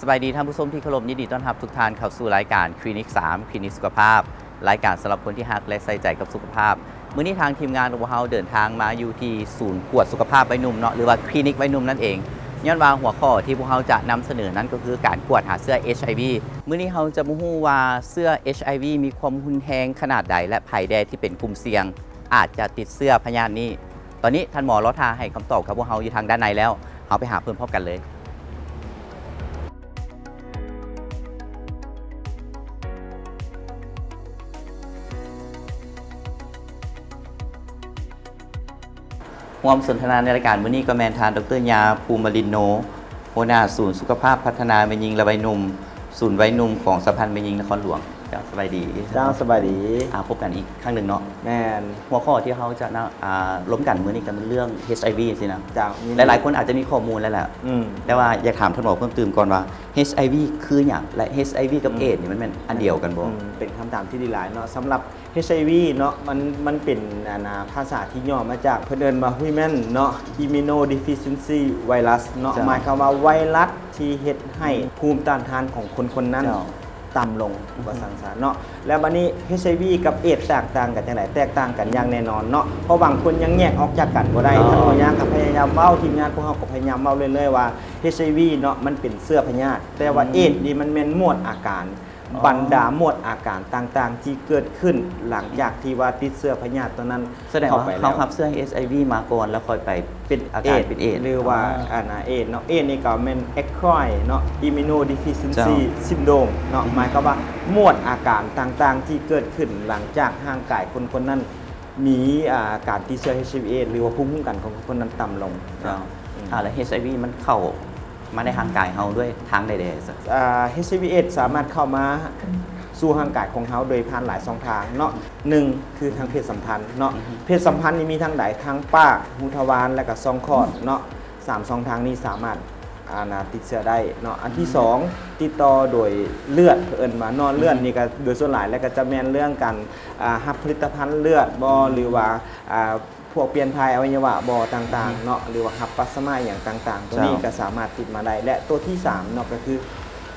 ສະບາຍດີທ່ານຜູ້ຊົມທີ່ເຄົາລົບ, ຍິນດີຕ້ອນຮັບທຸກທ່ານເຂົ້າສູ່ລາຍການຄລີນິກສາມ ຄລີນິກສຸຂະພາບ, ລາຍການສຳລັບຄົນທີ່ຮັກ ແລະ ໃສ່ໃຈກັບສຸຂະພາບ. ມື້ນີ້ທາງທີມງານຂອງພວກເຮົາເດີນທາງມາຢູ່ທີ່ສູນກວດສຸຂະພາບໄວໜຸ່ມເນາະ ຫຼືວ່າຄລີນິກໄວໜຸ່ມນັ້ນເອງ. ຍ້ອນວ່າຫົວຂໍ້ທີ່ພວກເຮົາຈະນຳສະເໜີນັ້ນກໍຄືການກວດຫາເຊື້ອ ເອດ ເອັດ ໄອ ວີ. ມື້ນີ້ເຮົາຈະມາຮູ້ວ່າເຊື້ອ ເອດ ເອັດ ໄອ ວີ ມີຄວາມຮຸນແຮງຂະໜາດໃດ ແລະ ໃຜແດ່ທີ່ເປັນກຸ່ມສ່ຽງ ອາດຈະຕິດເຊື້ອພະຍາດນີ້. ຕອນນີ້ທ່ານໝໍລໍຖ້າໃຫ້ຄຳຕອບກັບພວກເຮົາຢູ່ທາງດ້ານໃນແລ້ວ, ເຮົາໄປຫາເພິ່ນພ້ອມກັນເລີຍ. ຮ່ວມສົນທະນາໃນລາຍການມື້ນີ້ກໍແມ່ນທ່ານ ດອກເຕີ ຍາ ພູມມະລິນໂນ, ຫົວໜ້າສູນສຸຂະພາບພັດທະນາແມ່ຍິງ ແລະ ໄວໜຸ່ມ, ສູນໄວໜຸ່ມຂອງສະຫະພັນແມ່ຍິງນະຄອນຫຼວງ. ເຈົ້າ ສະບາຍດີ. ເຈົ້າ ສະບາຍດີ. ອ່າ ພົບກັນອີກຄັ້ງໜຶ່ງເນາະ. ແມ່ນ. ຫົວຂໍ້ທີ່ເຮົາຈະນະ ອ່າ ລົມກັນມື້ນີ້ກໍແມ່ນເລື່ອງ ເອດ ເອັດ ໄອ ວີ ຊີ້ນະ. ເຈົ້າ. ຫຼາຍໆຄົນອາດຈະມີຂໍ້ມູນແລ້ວແຫຼະ. ອືມ. ແຕ່ວ່າຢາກຖາມທ່ານໝໍເພີ່ມຕື່ມກ່ອນວ່າ ເອດ ເອັດ ໄອ ວີ ຄືຫຍັງ ແລະ ເອດ ເອັດ ໄອ ວີ ກັບ ອືມ ເອດ ນີ້ມັນແມ່ນອັນດຽວກັນບໍ່? ອືມ ເປັນຄຳຖາມທີ່ດີຫຼາຍເນາະ. ສຳລັບ ເອດ ເອັດ ໄອ ວີ ເນາະ ມັນ ມັນເປັນ ອັນ ອ່າ ພາສາທີ່ຫຍໍ້ມາຈາກ ເພິ່ນເອີ້ນວ່າ Human ເນາະ Immunodeficiency Virus ເນາະ. ເຈົ້າ. ໝາຍຄວາມວ່າໄວຣັສທີ່ເຮັດໃຫ້ ອືມ ພູມຕ້ານທານຂອງຄົນຄົນນັ້ນ ເຈົ້າ ຕ່ຳລົງ ອືຮຶ ວ່າຊັ້ນຊະເນາະ. ແລ້ວບັດນີ້ ເອດ ເອັດ ໄອ ວີ ກັບ ເອດ ແຕກຕ່າງກັນຈັ່ງໃດ? ແຕກຕ່າງກັນຢ່າງແນ່ນອນເນາະ ເພາະບາງຄົນຍັງແຍກອອກຈາກກັນບໍ່ໄດ້. ອໍ ທ່ານ ໂອຍາ ກໍພະຍາຍາມເວົ້າ, ທີມງານພວກເຮົາກໍພະຍາຍາມເວົ້າເລື້ອຍໆວ່າ ເອດ ເອັດ ໄອ ວີ ເນາະ ມັນເປັນເຊື້ອພະຍາດ, ແຕ່ວ່າ ອືມ ເອດ ນີ້ມັນແມ່ນໝວດອາການ ອໍ ບັນດາໝວດອາການຕ່າງໆທີ່ເກີດຂຶ້ນຫຼັງຈາກທີ່ວ່າຕິດເຊື້ອພະຍາດຕົວນັ້ນ ສະແດງວ່າເຮົາຮັບເຊື້ອ ເອັດ ເອັດ ໄອ ວີ ມາກ່ອນ ແລ້ວຄ່ອຍໄປເປັນອາການເປັນເອດ ເປັນເອດ ຫຼືວ່າ ອໍ ອັນນະ ເອດ ເນາະ. ເອດ ນີ້ກໍແມ່ນ Acquired ເນາະ Immunodeficiency ເຈົ້າ Syndrome ເນາະ ອືຮຶ ໝາຍຄວາມວ່າໝວດອາການຕ່າງໆທີ່ເກີດຂຶ້ນຫຼັງຈາກຮ່າງກາຍຄົນຄົນນັ້ນມີ ອ່າ ການຕິດເຊື້ອ ເອດ ເອັດ ໄອ ວີ ເອດ ຫຼືວ່າພູມຄຸ້ມກັນຂອງຄົນຄົນນັ້ນຕ່ຳລົງ. ເຈົ້າ. ອືມ. ອ່າ ແລ້ວ ເອດ ເອັດ ໄອ ວີ ມັນເຂົ້າມາໃນຮ່າງກາຍເຮົາດ້ວຍທາງໃດແດ່? ອ່າ ເອດ ເອັດ ໄອ ວີ ເອດ ສາມາດເຂົ້າມາ ສູ່ຮ່າງກາຍຂອງເຮົາໂດຍຜ່ານຫຼາຍຊ່ອງທາງເນາະ. ໜຶ່ງ ຄືທາງເພດສຳພັນເນາະ. ອືຮຶ. ເພດສຳພັນນີ້ມີທາງໃດ? ທາງປາກ, ຮູທະວານ ແລະກະຊ່ອງຄອດເນາະ. ສາມຊ່ອງທາງນີ້ສາມາດ ອັນນະ ຕິດເຊື້ອໄດ້ເນາະ. ອັນທີສອງ ຕິດຕໍ່ໂດຍເລືອດ ເອີ້ນວ່າເນາະ. ເລືອດນີ້ກະໂດຍສ່ວນຫຼາຍແລ້ວກະຈະແມ່ນເລື່ອງການ ອ່າ ຮັບຜະລິດຕະພັນເລືອດບໍ ອືມ ຫຼືວ່າ ອ່າ ພວກປ່ຽນຖ່າຍອະໄວຍະວະບໍຕ່າງໆເນາະ ອືຮຶ ຫຼືວ່າຮັບປັດສະມາອີ່ຫຍັງຕ່າງໆ ໂຕນີ້ ເຈົ້າ ກະສາມາດຕິດມາໄດ້. ແລະໂຕທີສາມເນາະ ກະຄື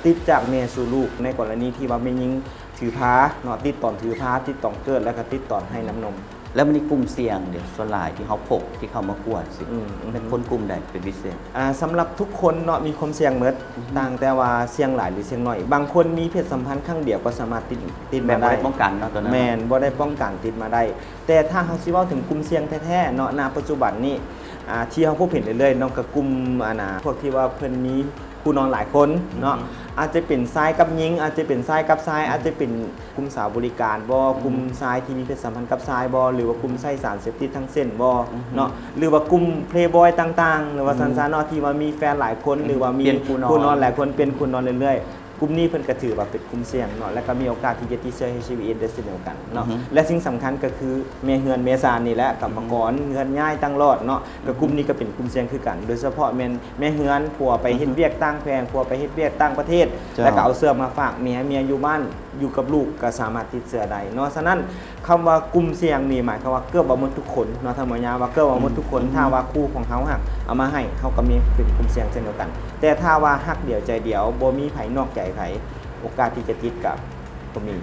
ຕິດຈາກແມ່ສູ່ລູກ ໃນກໍລະນີທີ່ວ່າແມ່ຍິງ ຖືພາເນາະ ຕິດຕອນຖືພາ ຕິດຕອນເກີດ ແລ້ວກະຕິດຕອນໃຫ້ນ້ຳນົມ. ແລ້ວບັດນີ້ກຸ່ມສ່ຽງເດ ສ່ວນຫຼາຍທີ່ເຮົາພົບທີ່ເຂົ້າມາກວດຊີ້ ອືມ ແມ່ນຄົນກຸ່ມໃດເປັນພິເສດ? ອ່າ ສຳລັບທຸກຄົນເນາະ ມີຄວາມສ່ຽງໝົດ ອືຮຶ ຕ່າງແຕ່ວ່າສ່ຽງຫຼາຍ ຫຼື ສ່ຽງໜ້ອຍ. ບາງຄົນມີເພດສຳພັນຄັ້ງດຽວກໍສາມາດຕິດ ຕິດມາໄດ້ ແບບບໍ່ໄດ້ປ້ອງກັນເນາະ ຕອນນັ້ນ ແມ່ນ ບໍ່ໄດ້ປ້ອງກັນ ຕິດມາໄດ້. ແຕ່ຖ້າເຮົາຊິເວົ້າເຖິງກຸ່ມສ່ຽງແທ້ໆເນາະ ນະປັດຈຸບັນນີ້ ອ່າ ທີ່ເຮົາພົບເຫັນເລື້ອຍໆເນາະ ກໍກຸ່ມ ອັນນະ ພວກທີ່ວ່າເພິ່ນມີ ຄູ່ນອນຫຼາຍຄົນເນາະ ອືຮຶ ອາດຈະເປັນຊາຍກັບຍິງ ອາດຈະເປັນຊາຍກັບຊາຍ ອືຮຶ ອາດຈະເປັນກຸ່ມສາວບໍລິການບໍ ອືຮຶ ກຸ່ມຊາຍທີ່ມີເພດສຳພັນກັບຊາຍບໍ ຫຼືວ່າກຸ່ມໃຊ້ສານເສບຕິດທັງເສັ້ນບໍ ອືຮຶ ເນາະ ຫຼືວ່າກຸ່ມເພລບອຍຕ່າງໆ ຫຼືວ່າ ອືຮຶ ຊັ້ນຊະເນາະ ທີ່ວ່າມີແຟນຫຼາຍຄົນ ອືຮຶ ຫຼືວ່າມີ ປ່ຽນຄູ່ນອນ ຄູ່ນອນຫຼາຍຄົນ ປ່ຽນຄູ່ນອນເລື້ອຍໆ ກຸ່ມນີ້ເພິ່ນກະຖືວ່າເປັນກຸ່ມສ່ຽງເນາະ ແລ້ວກະມີໂອກາດທີ່ຈະຕິດເຊື້ອ ເອດ ເອັດ ໄອ ວີ ເອດ ໄດ້ເຊັ່ນດຽວກັນເນາະ ອືຮຶ ແລະສິ່ງສຳຄັນກະຄືແມ່ເຮືອນແມ່ຊານນີ້ແຫຼະ ກຳມະກອນ ອືຮຶ ເຮືອນຍ້າຍຕ່າງຫຼອດເນາະ ອືຮຶ ກະກຸ່ມນີ້ກະເປັນກຸ່ມສ່ຽງຄືກັນ ໂດຍສະເພາະແມ່ນ ແມ່ເຮືອນ ຜົວໄປເຮັດວຽກຕ່າງແຂວງ ຜົວໄປເຮັດວຽກຕ່າງປະເທດ ເຈົ້າ ແລ້ວກໍເອົາເຊື້ອມາຝາກເມຍ ເມຍຢູ່ບ້ານຢູ່ກັບລູກກໍສາມາດຕິດເຊື້ອໄດ້ເນາະ. ສະນັ້ນ ຄຳວ່າກຸ່ມສ່ຽງນີ້ໝາຍຄວາມວ່າເກືອບວ່າໝົດທຸກຄົນເນາະ ທ່ານໝໍຍາ ວ່າເກືອບວ່າໝົດທຸກຄົນ ອືມ ຖ້າວ່າຄູ່ຂອງເຮົາຫາກເອົາມາໃຫ້ ເຮົາກໍມີເປັນກຸ່ມສ່ຽງເຊັ່ນດຽວກັນ ແຕ່ຖ້າວ່າຮັກດຽວໃຈດຽວ ບໍ່ມີໃຜນອກໃຈໃຜ ໂອກາດທີ່ຈະຕິດກໍ ບໍ່ມີ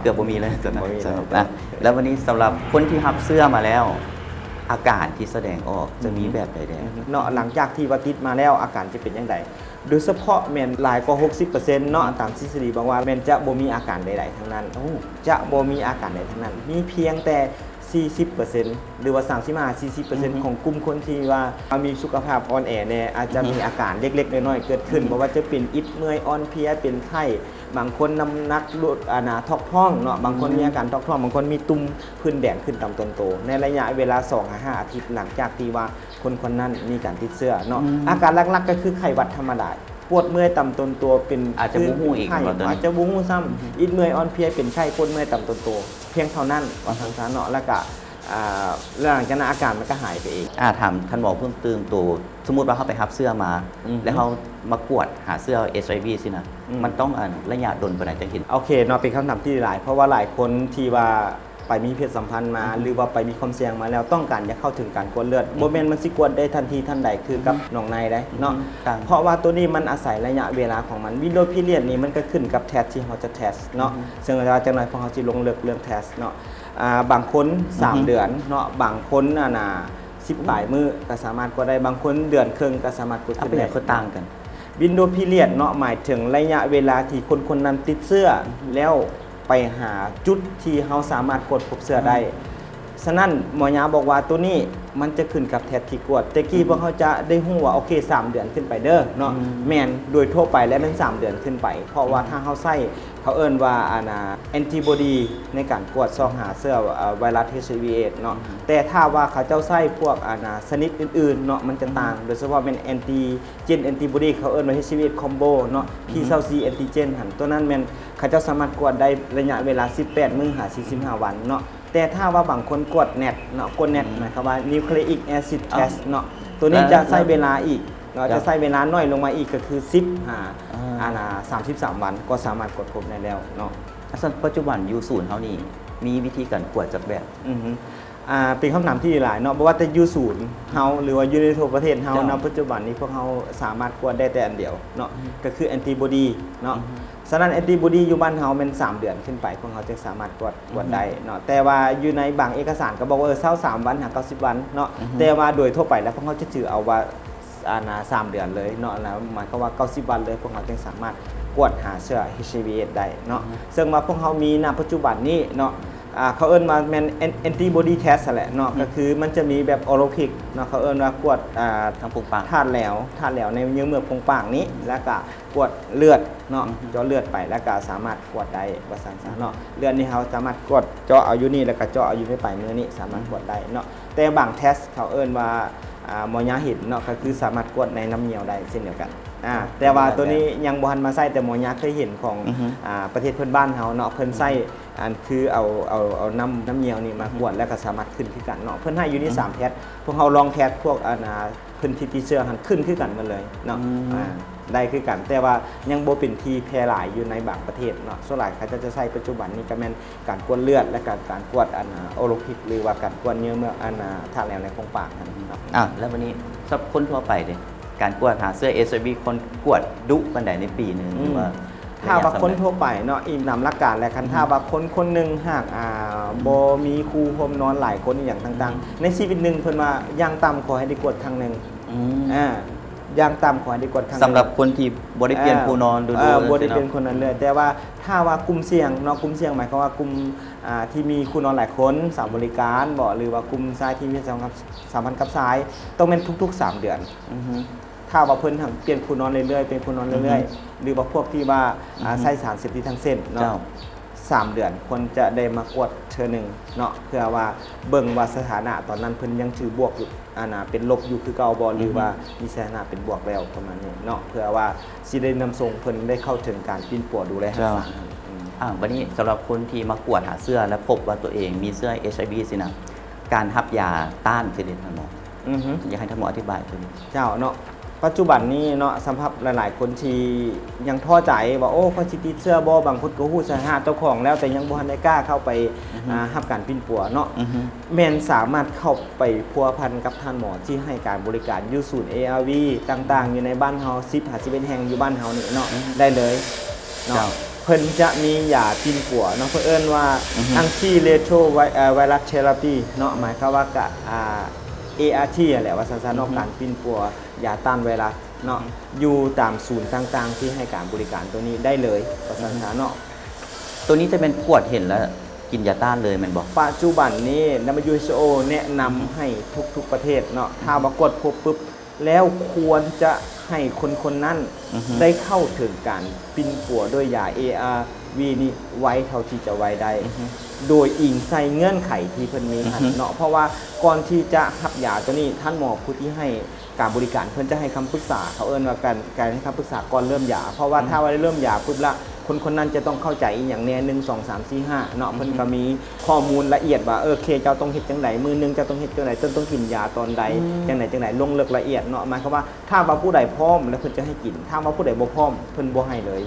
ເກືອບບໍ່ມີເລີຍ ບໍ່ມີເລີຍ ແລ້ວບັດນີ້ສຳລັບຄົນທີ່ຮັບເຊື້ອມາແລ້ວ ອາການທີ່ສະແດງອອກຈະມີແບບໃດແດ່? ເນາະ ຫຼັງຈາກທີ່ວ່າຕິດມາແລ້ວ ອາການຈະເປັນຈັ່ງໃດ? ໂດຍສະເພາະແມ່ນຫຼາຍກວ່າຫົກສິບເປີເຊັນເນາະ ອືມ ຕາມທິດສະດີບອກວ່າແມ່ນຈະບໍ່ມີອາການໃດໆທັງນັ້ນ ໂອ້ ຈະບໍ່ມີອາການໃດທັງນັ້ນ ມີພຽງແຕ່ສີ່ສິບເປີເຊັນ ຫຼືວ່າສາມສິບຫ້າ ສີ່ສິບເປີເຊັນ ອືມ ຂອງກຸ່ມຄົນທີ່ວ່າມີສຸຂະພາບອ່ອນແອແດ່ ອາດຈະ ອືມ ມີອາການເລັກໆນ້ອຍໆເກີດຂຶ້ນ ອືມ ບໍ່ວ່າຈະເປັນອິດເມື່ອຍອ່ອນເພຍ ເປັນໄຂ້ ບາງຄົນນ້ຳໜັກລົດ ອັນນະ ຖອກທ້ອງເນາະ ບາງຄົນ ອືມ ມີອາການຖອກທ້ອງ ບາງຄົນມີຕຸ່ມ ພື້ນແດງຂຶ້ນຕາມຕົນໂຕ ໃນໄລຍະເວລາສອງຫາຫ້າອາທິດ ຫຼັງຈາກທີ່ວ່າຄົນຄົນນັ້ນມີການຕິດເຊື້ອເນາະ ອືມ ອາການຫຼັກໆກໍຄືໄຂ້ຫວັດທຳມະດາ ປວດເມື່ອຍຕາມຕົນຕົວ ເປັນ ອາດຈະບໍ່ຮູ້ອີກ ອາດຈະບໍ່ຮູ້ຊ້ຳ ອືມ ອິດເມື່ອຍອ່ອນເພຍ ເປັນໄຂ້ ປວດເມື່ອຍຕາມຕົນໂຕ ພຽງເທົ່ານັ້ນ ວ່າຊັ້ນຊະເນາະ ແລ້ວກໍ ອ່າ ແລ້ວຫຼັງຈາກນັ້ນອາການມັນກໍຫາຍໄປເອງ. ອ່າ ຖາມທ່ານໝໍເພີ່ມຕື່ມ ໂຕ ສົມມຸດວ່າເຮົາໄປຮັບເຊື້ອມາ ອືຮຶ ແລ້ວເຮົາມາກວດຫາເຊື້ອ ເອັດ ເອັດ ໄອ ວີ ຊີ້ນະ ອືມ ມັນຕ້ອງ ອັນ ໄລຍະດົນປານໃດຈັ່ງເຫັນ? ໂອເຄເນາະ ເປັນຄຳຖາມທີ່ຫຼາຍ ເພາະວ່າຫຼາຍຄົນທີ່ວ່າ ໄປມີເພດສຳພັນມາ ອືຮຶ ຫຼືວ່າໄປມີຄວາມສ່ຽງມາແລ້ວ ຕ້ອງການຢາກເຂົ້າເຖິງການກວດເລືອດ ອືຮຶ ບໍ່ແມ່ນມັນຊິກວດໄດ້ທັນທີທັນໃດຄືກັບ ອືຮຶ ນ້ອງນາຍໄດ໋ເນາະ ອືຮຶ ຕ່າງ ເພາະວ່າໂຕນີ້ມັນອາໄສໄລຍະເວລາຂອງມັນ ວິນໂດພີຣຽດນີ້ມັນກໍຂຶ້ນກັບແທັດທີ່ເຮົາຈະແທັດເນາະ ອືຮຶ ເຊິ່ງວ່າຈັກໜ່ອຍພວກເຮົາຊິລົງເລິກເລື່ອງແທັດເນາະ ອ່າ ບາງຄົນ ອືຮຶ ສາມເດືອນເນາະ ບາງຄົນ ອັນນ່າ ສິບປາຍມື້ກໍສາມາດກວດໄດ້ ບາງຄົນເດືອນເຄິ່ງກໍສາມາດກວດຂຶ້ນໄດ້ ເອົາ ເປັນຫຍັງຄືຕ່າງກັນ? ວິນໂດພີຣຽດເນາະ ໝາຍເຖິງໄລຍະເວລາທີ່ຄົນໆນັ້ນຕິດເຊື້ອ ອືຮຶ ແລ້ວໄປຫາຈຸດທີ່ເຮົາສາມາດກວດພົບເຊື້ອໄດ້ ອືມ ສະນັ້ນໝໍຢາບອກວ່າໂຕນີ້ມັນຈະຂຶ້ນກັບແທັດທີ່ກວດ ແຕ່ກີ້ ອືຮຶ ພວກເຮົາຈະໄດ້ຮູ້ວ່າ ໂອເຄ ສາມເດືອນຂຶ້ນໄປເດີເນາະ ອືມ ແມ່ນ ໂດຍທົ່ວໄປແລ້ວແມ່ນສາມເດືອນຂຶ້ນໄປ ເພາະວ່າ ອືຮຶ ຖ້າເຮົາໃຊ້ ເຂົາເອີ້ນວ່າ ອັນນ່າ ແອນຕິບໍດີ ໃນການກວດຊອກຫາເຊື້ອ ເອີ ໄວຣັສ ເອັດໄອວີ ເອດສ໌ ເນາະ ອືຮຶ ແຕ່ຖ້າວ່າເຂົາເຈົ້າໃຊ້ພວກ ອັນນ່າ ຊະນິດອື່ນໆເນາະ ມັນຈະຕ່າງ ອືຮຶ ໂດຍສະເພາະແມ່ນແອນຕິເຈນ ແອນຕິບໍດີ ເຂົາເອີ້ນວ່າ ເອັດໄອວີ ເອດສ໌ ຄອມໂບ ເນາະ ອືຮຶ ພີຊາວສີ່ ແອນຕິເຈນຫັ້ນ ໂຕນັ້ນແມ່ນເຂົາເຈົ້າສາມາດກວດໄດ້ໄລຍະເວລາສິບແປດມື້ຫາສີ່ສິບຫ້າວັນເນາະ ແຕ່ຖ້າວ່າບາງຄົນກວດແນັດເນາະ ກວດແນັດ ອືມ ໝາຍຄວາມວ່າ Nucleic Acid Test ເນາະ ໂຕນີ້ຈະໃຊ້ເວລາອີກເນາະ ຈະໃຊ້ເວລາໜ້ອຍລົງມາອີກ ກໍຄືສິບຫາ ອ່າ ອັນນ່າ ສາມສິບສາມວັນ ກໍສາມາດກວດພົບໄດ້ແລ້ວເນາະ. ອາ ຊັ້ນປັດຈຸບັນຢູ່ສູນເຮົານີ້ ມີວິທີການກວດຈັກແບບ? ອືຮຶ ອ່າ ເປັນຄຳຖາມທີ່ຫຼາຍເນາະ ບໍ່ວ່າແຕ່ຢູ່ສູນເຮົາ ອືຮຶ ຫຼືວ່າຢູ່ໃນທົ່ວປະເທດເຮົາເນາະ ເຈົ້າ ປັດຈຸບັນນີ້ພວກເຮົາສາມາດກວດໄດ້ແຕ່ອັນດຽວເນາະ ອືຮຶ ກໍຄືແອນຕິບໍດີເນາະ ອືຮຶ ສະນັ້ນແອນຕິບໍດີຢູ່ບ້ານເຮົາແມ່ນສາມເດືອນຂຶ້ນໄປ ພວກເຮົາຈຶ່ງສາມາດກວດ ກວດໄດ້ເນາະ ອືຮຶ ແຕ່ວ່າຢູ່ໃນບາງເອກະສານກໍບອກວ່າ ເອີ ຊາວສາມວັນຫາເກົ້າສິບວັນເນາະ ອືຮຶ ແຕ່ວ່າໂດຍທົ່ວໄປແລ້ວພວກເຮົາຈະຖືເອົາວ່າ ອັນນ່າ ສາມເດືອນເລີຍເນາະ ອັນນ່າ ໝາຍຄວາມວ່າເກົ້າສິບວັນເລີຍ ພວກເຮົາຈຶ່ງສາມາດກວດຫາເຊື້ອ ເອັດໄອວີ ເອດສ໌ ໄດ້ເນາະ ອືຮຶ ເຊິ່ງວ່າພວກເຮົາມີ ນະ ປັດຈຸບັນນີ້ເນາະ ອ່າ ເຂົາເອີ້ນວ່າແມ່ນແອນ ແອນຕິບໍດີເທັສຫັ້ນແຫຼະເນາະ ອືມ ກໍຄືມັນຈະມີແບບໂອໂຣຄລິກເນາະ ເຂົາເອີ້ນວ່າກວດ ອ່າ ທາງໂພງປາກ ທາດແຫຼວ ທາດແຫຼວໃນເຍື່ອເມືອກໂພງປາກນີ້ ອືມ ແລ້ວກະກວດເລືອດເນາະ ອືມ ເຈາະເລືອດໄປ ແລ້ວກະສາມາດກວດໄດ້ວ່າຊັ້ນຊະເນາະ ອືມ ເລືອດນີ້ເຮົາສາມາດກວດເຈາະເອົາຢູ່ນີ້ ແລ້ວກະເຈາະເອົາຢູ່ໃນປາຍມືນີ້ ສາມາດ ອືມ ກວດໄດ້ເນາະ ແຕ່ບາງເທັສເຂົາເອີ້ນວ່າ ອ່າ ໝໍຢາເຫັນເນາະ ກໍຄືສາມາດກວດໃນນ້ຳຍ່ຽວໄດ້ເຊັ່ນດຽວກັນ ອ່າ ແຕ່ວ່າໂຕນີ້ຍັງບໍ່ທັນມາໃຊ້ ແຕ່ໝໍຢາເຄີຍເຫັນຂອງ ອືຮຶ ອ່າ ປະເທດເພື່ອນບ້ານເຮົາເນາະ ເພິ່ນໃຊ້ ອືຮຶ ອັນຄືເອົາ ເອົາ ເອົານ້ຳ ນ້ຳຍ່ຽວນີ້ມາກວດ ອືຮຶ ແລ້ວກໍສາມາດຂຶ້ນຄືກັນເນາະ ເພິ່ນໃຫ້ຢູ່ນີ້ ອືຮຶ ສາມແທັດ ພວກເຮົາລອງແທັດພວກ ອັນ ອ່າ ເພິ່ນທີ່ຕິດເຊື້ອຫັ້ນຂຶ້ນຄືກັນໝົດເລີຍເນາະ ອືມ ອ່າ ໄດ້ຄືກັນ ແຕ່ວ່າຍັງບໍ່ເປັນທີ່ແຜ່ຫຼາຍຢູ່ໃນບາງປະເທດເນາະ ສ່ວນຫຼາຍເຂົາເຈົ້າຈະໃຊ້ປັດຈຸບັນນີ້ກໍແມ່ນ ການກວດເລືອດ ແລະກະການກວດ ອັນ ໂອໂຣຄລິກ ຫຼືວ່າການກວດເຍື່ອເມືອກ ອັນ ທາດແຫຼວໃນໂພງປາກຫັ້ນເນາະ ອ່າ ແລ້ວບັດນີ້ສຳລັບຄົນທົ່ວໄປເດ ການກວດຫາເຊື້ອ ເອັດໄອວີ ຄົນກວດດຸປານໃດໃນປີໜຶ່ງ ອືມ ຫຼືວ່າ ຖ້າວ່າຄົນທົ່ວໄປເນາະ ອີງຕາມຫຼັກການແລ້ວ ຄັນ ອືມ ຖ້າວ່າຄົນຄົນໜຶ່ງຫາກ ອ່າ ອືມ ບໍ່ມີຄູ່ຮ່ວມນອນຫຼາຍຄົນອີ່ຫຍັງຕ່າງໆ ອືມ ໃນຊີວິດໜຶ່ງ ເພິ່ນວ່າຢ່າງຕ່ຳຂໍໃຫ້ໄດ້ກວດຄັ້ງໜຶ່ງ ອືມ ອ່າ ຢ່າງຕ່ຳຂໍໃຫ້ໄດ້ກວດຄັ້ງໜຶ່ງ ສຳລັບຄົນທີ່ບໍ່ໄດ້ປ່ຽນ ເອີ ຄູ່ນອນດູໆ ເອີ ບໍ່ໄດ້ປ່ຽນ ເນາະ ຄູ່ນອນເລື້ອຍ ແຕ່ວ່າ ຖ້າວ່າກຸ່ມສ່ຽງເນາະ ກຸ່ມສ່ຽງໝາຍຄວາມວ່າກຸ່ມ ອ່າ ທີ່ມີຄູ່ນອນຫຼາຍຄົນ ສາວບໍລິການບໍ ຫຼືວ່າກຸ່ມຊາຍທີ່ມີຄວາມສຳພັນກັບຊາຍ ຕ້ອງແມ່ນທຸກໆສາມເດືອນ ອືຮຶ ຖ້າວ່າເພິ່ນຫາກປ່ຽນຄູ່ນອນເລື້ອຍໆ ປ່ຽນຄູ່ນອນເລື້ອຍໆ ອືຮຶ ຫຼືວ່າພວກທີ່ວ່າ ອືຮຶ ອ່າ ໃຊ້ສານເສບຕິດທາງເສັ້ນເນາະ ເຈົ້າ ສາມເດືອນຄວນຈະໄດ້ມາກວດເທື່ອໜຶ່ງເນາະ ເພື່ອວ່າເບິ່ງວ່າສະຖານະຕອນນັ້ນເພິ່ນຍັງຖືບວກຢູ່ ອັນນ່າ ເປັນລົບຢູ່ຄືເກົ່າບໍ່ ອືຮຶ ຫຼືວ່າມີສະຖານະເປັນບວກແລ້ວ ປະມານນີ້ເນາະ ເພື່ອວ່າຊິໄດ້ນຳສົ່ງເພິ່ນໄດ້ເຂົ້າເຖິງການປິ່ນປົວດູແລຮັກສາ ເຈົ້າ ອືມ ອ່າ ບັດນີ້ສຳລັບຄົນທີ່ມາກວດຫາເຊື້ອ ແລ້ວພົບວ່າຕົວເອງມີເຊື້ອ ເອັດໄອວີ ຊີ້ນະ ການຮັບຢາຕ້ານຊິເຮັດຈັ່ງໃດ? ອືຮຶ ຢາກໃຫ້ທ່ານໝໍອະທິບາຍຕົວນີ້ ເຈົ້າເນາະ ປັດຈຸບັນນີ້ເນາະ ສຳລັບຫຼາຍໆຄົນທີ່ຍັງທໍ້ໃຈວ່າ ໂອ້ ຂ້ອຍຊິຕິດເຊື້ອບໍ່? ບາງຄົນກໍຮູ້ສະຖານະເຈົ້າຂອງແລ້ວ ແຕ່ຍັງບໍ່ທັນໄດ້ກ້າເຂົ້າໄປ ອືຮຶ ອ່າ ຮັບການປິ່ນປົວເນາະ ອືຮຶ ແມ່ນສາມາດເຂົ້າໄປພົວພັນກັບທ່ານໝໍທີ່ໃຫ້ການບໍລິການຢູ່ສູນ ເອອາວີ ຕ່າງໆ ຢູ່ໃນບ້ານເຮົາ ສິບຫາສິບເອັດແຫ່ງຢູ່ບ້ານເຮົານີ້ເນາະ ອືຮຶ ໄດ້ເລີຍເນາະ ເຈົ້າ ເພິ່ນຈະມີຢາປິ່ນປົວເນາະ ເພິ່ນເອີ້ນວ່າ ອືຮຶ Antiretrovirus Therapy ເນາະ ໝາຍຄວາມວ່າກະ ອ່າ ເອອາທີ ຫັ້ນແຫຼະ ວ່າຊັ້ນຊະເນາະ ອືຮຶ ການປິ່ນປົວ ຢາຕ້ານໄວຣັສເນາະ ອືມ ຢູ່ຕາມສູນຕ່າງໆທີ່ໃຫ້ການບໍລິການໂຕນີ້ໄດ້ເລີຍ ວ່າຊັ້ນຊະເນາະ ອືມ ໂຕນີ້ຈະແມ່ນກວດເຫັນແລ້ວກິນຢາຕ້ານເລີຍແມ່ນບໍ່? ປັດຈຸບັນນີ້ ດັບເບິນຢູເອັດໂອ ແນະນຳ ອືມ ໃຫ້ທຸກໆປະເທດເນາະ ອືມ ຖ້າວ່າກວດພົບປຶບແລ້ວ ຄວນຈະໃຫ້ຄົນໆນັ້ນ ອືມ ໄດ້ເຂົ້າເຖິງການປິ່ນປົວດ້ວຍຢາ ເອອາວີ ນີ້ໄວເທົ່າທີ່ຈະໄວໄດ້ ອືມ ໂດຍອີງໃສ່ເງື່ອນໄຂທີ່ເພິ່ນມີຫັ້ນ ອືມ ເນາະ ເພາະວ່າກ່ອນທີ່ຈະຮັບຢາໂຕນີ້ ທ່ານໝໍຜູ້ທີ່ໃຫ້ ການບໍລິການເພິ່ນຈະໃຫ້ຄຳປຶກສາ ເຂົາເອີ້ນວ່າການ ການໃຫ້ຄຳປຶກສາກ່ອນເລີ່ມຢາ ເພາະວ່າ ອືມ ຖ້າວ່າໄດ້ເລີ່ມຢາປຶບລະ ຄົນຄົນນັ້ນຈະຕ້ອງເຂົ້າໃຈອີ່ຫຍັງແດ່ ໜຶ່ງ ສອງ ສາມ ສີ່ ຫ້າ ເນາະ ອືມ ເພິ່ນກໍມີຂໍ້ມູນລະອຽດວ່າ ເອີ ເຄ ເຈົ້າຕ້ອງເຮັດຈັ່ງໃດ ມື້ໜຶ່ງເຈົ້າຕ້ອງເຮັດຈັ່ງໃດ ເຈົ້າຕ້ອງກິນຢາຕອນໃດ ອືມ ຈັ່ງໃດ ຈັ່ງໃດ ລົງເລິກລະອຽດເນາະ ໝາຍຄວາມວ່າ ຖ້າວ່າຜູ້ໃດພ້ອມແລ້ວເພິ່ນຈະໃຫ້ກິນ ຖ້າວ່າຜູ້ໃດບໍ່ພ້ອມ ເພິ່ນບໍ່ໃຫ້ເລີຍ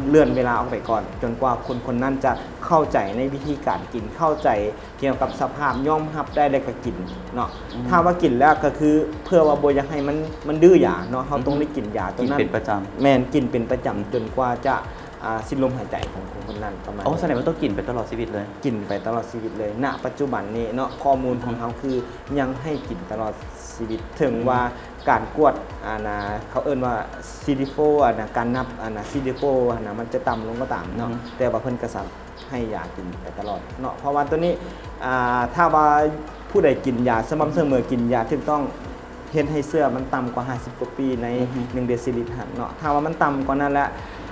ເລື່ອນເວລາອອກໄປກ່ອນ ຈົນກວ່າຄົນຄົນນັ້ນຈະເຂົ້າໃຈໃນວິທີການກິນ ເຂົ້າໃຈກ່ຽວກັບສະພາບ ຍອມຮັບໄດ້ ແລ້ວກໍກິນເນາະ. ຖ້າວ່າກິນແລ້ວກໍຄືເພື່ອວ່າບໍ່ຢາກໃຫ້ມັນ ມັນດື້ຢາເນາະ ເຮົາຕ້ອງໄດ້ກິນຢາໂຕນັ້ນ ກິນເປັນປະຈຳ. ແມ່ນ ກິນເປັນປະຈຳຈົນກວ່າຈະ ອ່າ ສິ້ນລົມຫາຍໃຈຂອງຄົນຄົນນັ້ນປະມານ. ອໍ ສະແດງວ່າຕ້ອງກິນໄປຕະຫຼອດຊີວິດເລີຍ? ກິນໄປຕະຫຼອດຊີວິດເລີຍ. ນະປັດຈຸບັນນີ້ເນາະ ຂໍ້ມູນຂອງເຮົາຄືຍັງໃຫ້ກິນຕະຫຼອດຊີວິດ ເຖິງວ່າການກວດ ອັນນ່າ ເຂົາເອີ້ນວ່າ ຊີດີໂຟ ອັນນ່າ ການນັບ ອັນນ່າ ຊີດີໂຟ ຫັ້ນນະ ມັນຈະຕ່ຳລົງກໍຕາມເນາະ ແຕ່ວ່າເພິ່ນກໍສາມາດໃຫ້ຢາກິນໄປຕະຫຼອດເນາະ. ເພາະວ່າໂຕນີ້ ອ່າ ຖ້າວ່າຜູ້ໃດກິນຢາສະໝ່ຳສະເໝີ ກິນຢາຖືກຕ້ອງ ເຮັດໃຫ້ເຊື້ອມັນຕ່ຳກວ່າຫ້າສິບກວ່າປີໃນໜຶ່ງເດຊິລິດຫັ້ນເນາະ. ຖ້າວ່າມັນຕ່ຳກວ່ານັ້ນແລ້ວ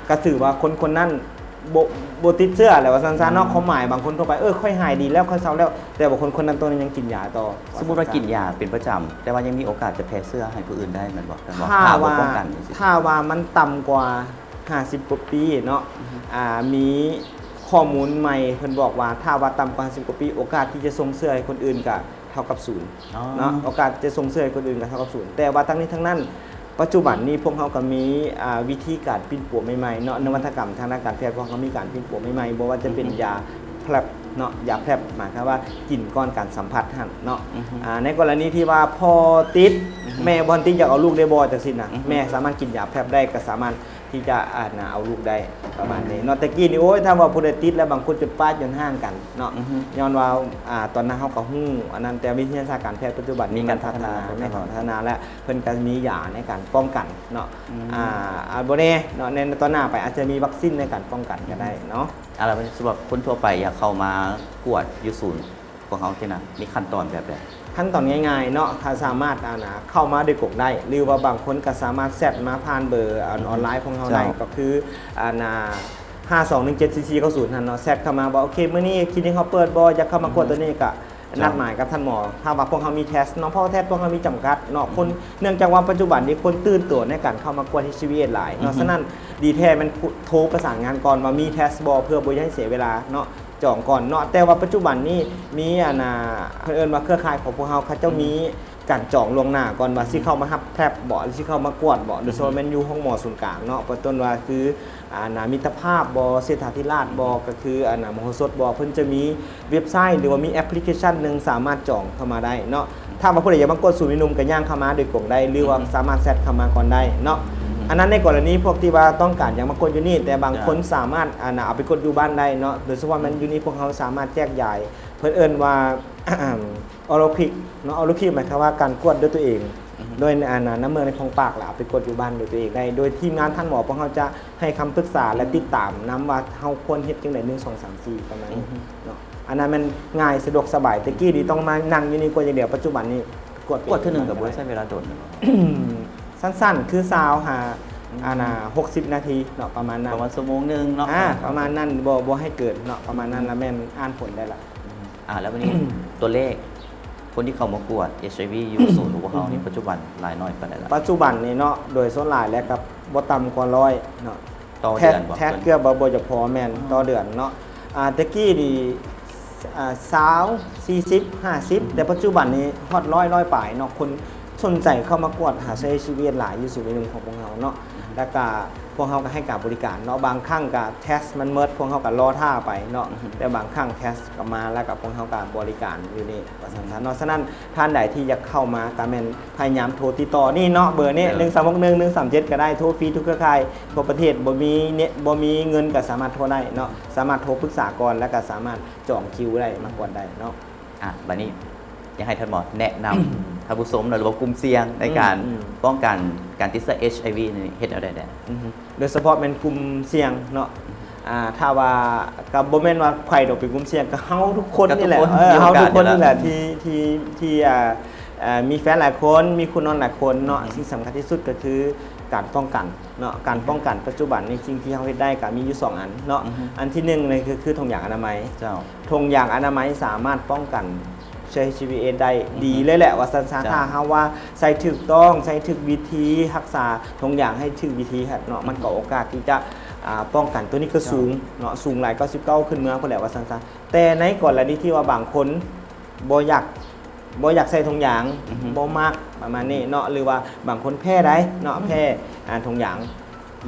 ກໍຖືວ່າຄົນຄົນນັ້ນບໍ່ ບໍ່ຕິດເຊື້ອແຫຼະວ່າຊັ້ນຊະເນາະ. ຄວາມໝາຍບາງຄົນທົ່ວໄປ ເອີ ຂ້ອຍຫາຍດີແລ້ວ ຂ້ອຍເຊົາແລ້ວ ແຕ່ວ່າຄົນຄົນນັ້ນຕ້ອງຍັງກິນຢາຕໍ່. ສົມມຸດວ່າກິນຢາເປັນປະຈຳ ແຕ່ວ່າຍັງມີໂອກາດຈະແຜ່ເຊື້ອໃຫ້ຜູ້ອື່ນໄດ້ແມ່ນບໍ່? ຖ້າວ່າມັນຕ່ຳກວ່າຫ້າສິບກວ່າປີເນາະ ອ່າ ມີຂໍ້ມູນໃໝ່ເພິ່ນບອກວ່າ ຖ້າວ່າຕ່ຳກວ່າຫ້າສິບກວ່າປີ ໂອກາດທີ່ຈະສົ່ງເຊື້ອໃຫ້ຄົນອື່ນກໍເທົ່າກັບສູນເນາະ. ໂອກາດຈະສົ່ງເຊື້ອໃຫ້ຄົນອື່ນກໍເທົ່າກັບສູນ. ແຕ່ວ່າທັງນີ້ທັງນັ້ນ ປັດຈຸບັນນີ້ພວກເຮົາກໍມີ ອ່າ ວິທີການປິ່ນປົວໃໝ່ໆເນາະ ນະວັດຕະກຳທາງດ້ານການແພດ ພວກເຮົາມີການປິ່ນປົວໃໝ່ໆ ບໍ່ວ່າຈະເປັນຢາ PrEP ເນາະ ຢາ PrEP ໝາຍຄວາມວ່າກິນກ່ອນການສຳຜັດຫັ້ນເນາະ. ອ່າ ໃນກໍລະນີທີ່ວ່າພໍ່ຕິດ ແມ່ບໍ່ທັນຕິດ ຢາກເອົາລູກໄດ້ບໍ່ ຈັ່ງຊີ້ນະ ແມ່ສາມາດກິນຢາ PrEP ໄດ້ ກໍສາມາດທີ່ຈະ ອັນນ່າ ເອົາລູກໄດ້ປະມານນີ້ເນາະ. ແຕ່ກີ້ນີ້ ໂອ້ຍ ຖ້າວ່າຜູ້ໃດຕິດແລ້ວ ບາງຄົນຈົນປາຈົນຮ້າງກັນເນາະ ຍ້ອນວ່າ ອ່າ ຕອນນັ້ນເຮົາກໍຮູ້ອັນນັ້ນ ແຕ່ວິທະຍາສາດການແພດປັດຈຸບັນມີການພັດທະນາ ແມ່ນພັດທະນາ ແລະ ເພິ່ນກໍມີຢາໃນການປ້ອງກັນເນາະ. ອ່າ ອາດບໍ່ແນ່ເນາະ ໃນຕອນໜ້າໄປອາດຈະມີວັກຊິນໃນການປ້ອງກັນກໍໄດ້ເນາະ. ອ່າ ແລ້ວບັດນີ້ສຳລັບຄົນທົ່ວໄປຢາກເຂົ້າມາກວດຢູ່ສູນຂອງເຮົາຊີ້ນະ ມີຂັ້ນຕອນແບບໃດ? ຂັ້ນຕອນງ່າຍໆເນາະ ຖ້າສາມາດ ອັນນ່າ ເຂົ້າມາໂດຍກົງໄດ້ ຫຼືວ່າບາງຄົນກໍສາມາດແຊັດມາຜ່ານເບີ ອັນ ອອນລາຍຂອງເຮົາໄດ້ ກໍຄື ອັນນ່າ ຫ້າສອງໜຶ່ງເຈັດສີ່ສີ່ເກົ້າສູນຫັ້ນເນາະ ແຊັດເຂົ້າມາວ່າ ໂອເຄ ມື້ນີ້ຄລີນິກເຮົາເປີດບໍ່ ຢາກເຂົ້າມາກວດໂຕນີ້ ກໍ ນັດໝາຍກັບທ່ານໝໍ. ຖ້າວ່າພວກເຮົາມີເທສເນາະ ເພາະວ່າເທສພວກເຮົາມີຈຳກັດເນາະ ຄົນ ເນື່ອງຈາກວ່າປັດຈຸບັນນີ້ຄົນຕື່ນຕົວໃນການເຂົ້າມາກວດ ເອັດໄອວີ ເອດສ໌ ຫຼາຍເນາະ. ສະນັ້ນດີແທ້ແມ່ນໂທປະສານງານກ່ອນວ່າມີເທສບໍ່ ເພື່ອບໍ່ຢາກໃຫ້ເສຍເວລາເນາະ ຈອງກ່ອນເນາະ. ແຕ່ວ່າປັດຈຸບັນນີ້ມີ ອັນນ່າ ເພິ່ນເອີ້ນວ່າເຄືອຂ່າຍຂອງພວກເຮົາ ເຂົາເຈົ້າມີການຈອງລ່ວງໜ້າກ່ອນວ່າຊິເຂົ້າມາຮັບ PrEP ບໍ່ ຫຼືຊິເຂົ້າມາກວດບໍ່ ໂດຍສະເພາະແມ່ນຢູ່ໂຮງໝໍສູນກາງເນາະ ເປັນຕົ້ນວ່າຄື ອັນນ່າ ມິດຕະພາບບໍ່ ເສດຖາທິລາດບໍ່ ກໍຄື ອັນນ່າ ມະໂຫສົດບໍ່ ເພິ່ນຈະມີເວັບໄຊ ຫຼືວ່າມີແອັບພລິເຄຊັນໜຶ່ງສາມາດຈອງເຂົ້າມາໄດ້ເນາະ. ຖ້າວ່າຜູ້ໃດຢາກມາກວດສູນວິນົມກໍຍ່າງເຂົ້າມາໂດຍກົງໄດ້ ຫຼືວ່າສາມາດແຊັດເຂົ້າມາກ່ອນໄດ້ເນາະ. ອັນນັ້ນໃນກໍລະນີພວກທີ່ວ່າຕ້ອງການຢາກມາກວດຢູ່ນີ້ ແຕ່ບາງຄົນສາມາດ ອັນນ່າ ເອົາໄປກວດຢູ່ບ້ານໄດ້ເນາະ ໂດຍສະເພາະແມ່ນຢູ່ນີ້ພວກເຮົາສາມາດແຈກຢາຍ ເພິ່ນເອີ້ນວ່າ ອໍໂລຄລິກເນາະ ອໍໂລຄລິກໝາຍຄວາມວ່າການກວດດ້ວຍຕົວເອງ ໂດຍ ອັນນ່າ ນ້ຳເມືອກໃນຂອງປາກ ແລ້ວເອົາໄປກວດຢູ່ບ້ານດ້ວຍຕົວເອງໄດ້ ໂດຍທີມງານທ່ານໝໍພວກເຮົາຈະໃຫ້ຄຳປຶກສາ ແລະ ຕິດຕາມນຳວ່າເຮົາຄວນເຮັດຈັ່ງໃດ ໜຶ່ງ ສອງ ສາມ ສີ່ ປະມານນີ້ເນາະ. ອັນນັ້ນແມ່ນງ່າຍສະດວກສະບາຍ ແຕ່ກີ້ນີ້ຕ້ອງມານັ່ງຢູ່ນີ້ກວດຢ່າງດຽວ ປັດຈຸບັນນີ້ກວດເທື່ອໜຶ່ງກໍບໍ່ໄດ້ໃຊ້ເວລາດົນເນາະ ສັ້ນໆ ຄືຊາວຫາ ອັນນ່າ ຫົກສິບນາທີເນາະ ປະມານນັ້ນ ປະມານຊົ່ວໂມງໜຶ່ງເນາະ ອ່າ ປະມານນັ້ນ ບໍ່ ບໍ່ໃຫ້ເກີນເນາະ ປະມານນັ້ນລະແມ່ນອ່ານຜົນໄດ້ລະ. ອ່າ ແລ້ວບັດນີ້ ຕົວເລກຄົນທີ່ເຂົ້າມາກວດ ເອັດໄອວີ ຢູ່ສູນຂອງພວກເຮົານີ້ ປັດຈຸບັນຫຼາຍໜ້ອຍປານໃດລະ? ປັດຈຸບັນນີ້ເນາະ ໂດຍສ່ວນຫຼາຍແລ້ວກໍບໍ່ຕ່ຳກວ່າຮ້ອຍເນາະ ຕໍ່ເດືອນບໍ່? ແທບ ແທບເກືອບວ່າບໍ່ຈະພໍ ແມ່ນ ຕໍ່ເດືອນເນາະ. ອ່າ ແຕ່ກີ້ນີ້ ອ່າ ຊາວ ສີ່ສິບ ຫ້າສິບ ແຕ່ປັດຈຸບັນນີ້ຮອດຮ້ອຍ ຮ້ອຍປາຍເນາະ ຄົນສົນໃຈເຂົ້າມາກວດຫາເຊື້ອເອດສ໌ ເອັດໄອວີ ເອດສ໌ ຫຼາຍຢູ່ສູນວິນົມຂອງພວກເຮົາເນາະ ແລ້ວກໍພວກເຮົາກໍໃຫ້ການບໍລິການເນາະ. ບາງຄັ້ງກໍເທສມັນໝົດ ພວກເຮົາກໍລໍຖ້າໄປເນາະ ແຕ່ບາງຄັ້ງເທສກໍມາ ແລ້ວກໍພວກເຮົາກໍບໍລິການຢູ່ນີ້ວ່າຊັ້ນຊະເນາະ. ສະນັ້ນທ່ານໃດທີ່ຢາກເຂົ້າມາກໍແມ່ນພະຍາຍາມໂທຕິດຕໍ່ນີ້ເນາະ ເບີນີ້ ໜຶ່ງສາມຫົກໜຶ່ງ ໜຶ່ງສາມເຈັດ ກໍໄດ້ ໂທຟຣີທຸກເຄືອຂ່າຍທົ່ວປະເທດ ບໍ່ມີເນັດ ບໍ່ມີເງິນກໍສາມາດໂທໄດ້ເນາະ ສາມາດໂທປຶກສາກ່ອນ ແລ້ວກໍສາມາດຈອງຄິວໄດ້ ມາກວດໄດ້ເນາະ. ອ່ະ ບັດນີ້ຢາກໃຫ້ທ່ານໝໍແນະນຳທ່ານຜູ້ຊົມເນາະ ຫຼືວ່າກຸ່ມສ່ຽງໃນການປ້ອງກັນການຕິດເຊື້ອ ເອັດໄອວີ ນີ້ເຮັດແນວໃດແດ່? ໂດຍສະເພາະແມ່ນກຸ່ມສ່ຽງເນາະ ອ່າ ຖ້າວ່າ ກໍບໍ່ແມ່ນວ່າໃຜດອກເປັນກຸ່ມສ່ຽງ ກໍເຮົາທຸກຄົນນີ້ແຫຼະ ເອີ ເຮົາທຸກຄົນນີ້ແຫຼະທີ່ ທີ່ ທີ່ ອ່າ ເອີ ມີແຟນຫຼາຍຄົນ ມີຄູ່ນອນຫຼາຍຄົນເນາະ. ສິ່ງສຳຄັນທີ່ສຸດກໍຄືການປ້ອງກັນເນາະ ການປ້ອງກັນປັດຈຸບັນນີ້ ສິ່ງທີ່ເຮົາເຮັດໄດ້ກໍມີຢູ່ສອງອັນເນາະ. ອັນທີໜຶ່ງນີ້ກໍຄືຖົງຢາງອະນາໄມ ເຈົ້າ ຖົງຢາງອະນາໄມສາມາດປ້ອງກັນເຊື້ອ ເອັດໄອວີ ເອດສ໌ ໄດ້ດີເລີຍແຫຼະວ່າຊັ້ນຊະ ຖ້າເຮົາວ່າໃສ່ຖືກຕ້ອງ ໃສ່ຖືກວິທີ ຮັກສາຖົງຢາງໃຫ້ຖືກວິທີຫັ້ນເນາະ ມັນກໍໂອກາດທີ່ຈະ ອ່າ ປ້ອງກັນ ໂຕນີ້ກໍສູງເນາະ ສູງຫຼາຍ ເກົ້າສິບເກົ້າ ຂຶ້ນເມືອພຸ້ນແຫຼະວ່າຊັ້ນຊະ. ແຕ່ໃນກໍລະນີທີ່ວ່າບາງຄົນບໍ່ຢາກ ບໍ່ຢາກໃສ່ຖົງຢາງ ບໍ່ມັກປະມານນີ້ເນາະ ຫຼືວ່າບາງຄົນແພ້ໃດເນາະ ແພ້ ອ່າ ຖົງຢາງ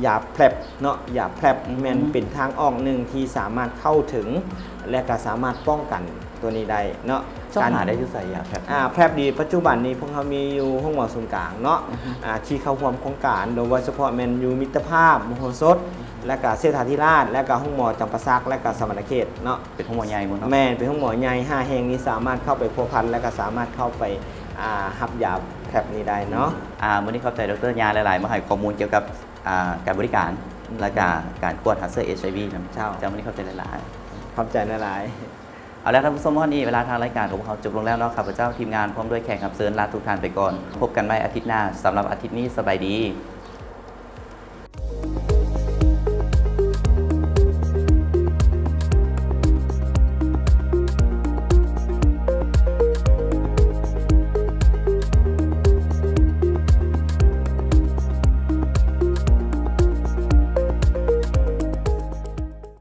ຢາ PrEP ເນາະ ຢາ PrEP ແມ່ນເປັນທາງອອກໜຶ່ງທີ່ສາມາດເຂົ້າເຖິງ ແລະກໍສາມາດປ້ອງກັນຕົວນີ້ໄດ້ເນາະ. ເຈົ້າຫາໄດ້ຢູ່ໃສຢາ PrEP? ອ່າ PrEP ນີ້ປັດຈຸບັນນີ້ພວກເຮົາມີຢູ່ໂຮງໝໍສູນກາງເນາະ ອ່າ ທີ່ເຂົ້າຮ່ວມໂຄງການ ໂດຍສະເພາະແມ່ນຢູ່ມິດຕະພາບ, ມະໂຫສົດ ແລະກະເສດຖາທິລາດ ແລະກະໂຮງໝໍຈຳປາສັກ ແລະກະສະຫວັນນະເຂດເນາະ. ເປັນໂຮງໝໍໃຫຍ່ໝົດເນາະ? ແມ່ນ ເປັນໂຮງໝໍໃຫຍ່ ຫ້າແຫ່ງນີ້ສາມາດເຂົ້າໄປພົວພັນ ແລະກະສາມາດເຂົ້າໄປ ອ່າ ຮັບຢາ PrEP ນີ້ໄດ້ເນາະ. ອ່າ ມື້ນີ້ຂອບໃຈ ດຣ ຍາ ຫຼາຍໆ ມາໃຫ້ຂໍ້ມູນກ່ຽວກັບ ອ່າ ການບໍລິການ ແລະກະການກວດຫາເຊື້ອ HIV ນຳ. ເຈົ້າ ເຈົ້າ ມື້ນີ້ຂອບໃຈຫຼາຍໆ. ຂອບໃຈຫຼາຍໆ. ເອົາລະ ທ່ານຜູ້ຊົມ, ຮອດນີ້ເວລາທາງລາຍການຂອງພວກເຮົາຈົບລົງແລ້ວເນາະ. ຂ້າພະເຈົ້າ ທີມງານ ພ້ອມດ້ວຍແຂກຮັບເຊີນ ລາທຸກທ່ານໄປກ່ອນ. ພົບກັນໃໝ່ອາທິດໜ້າ. ສຳລັບອາທິດນີ້ ສະບາຍດີ.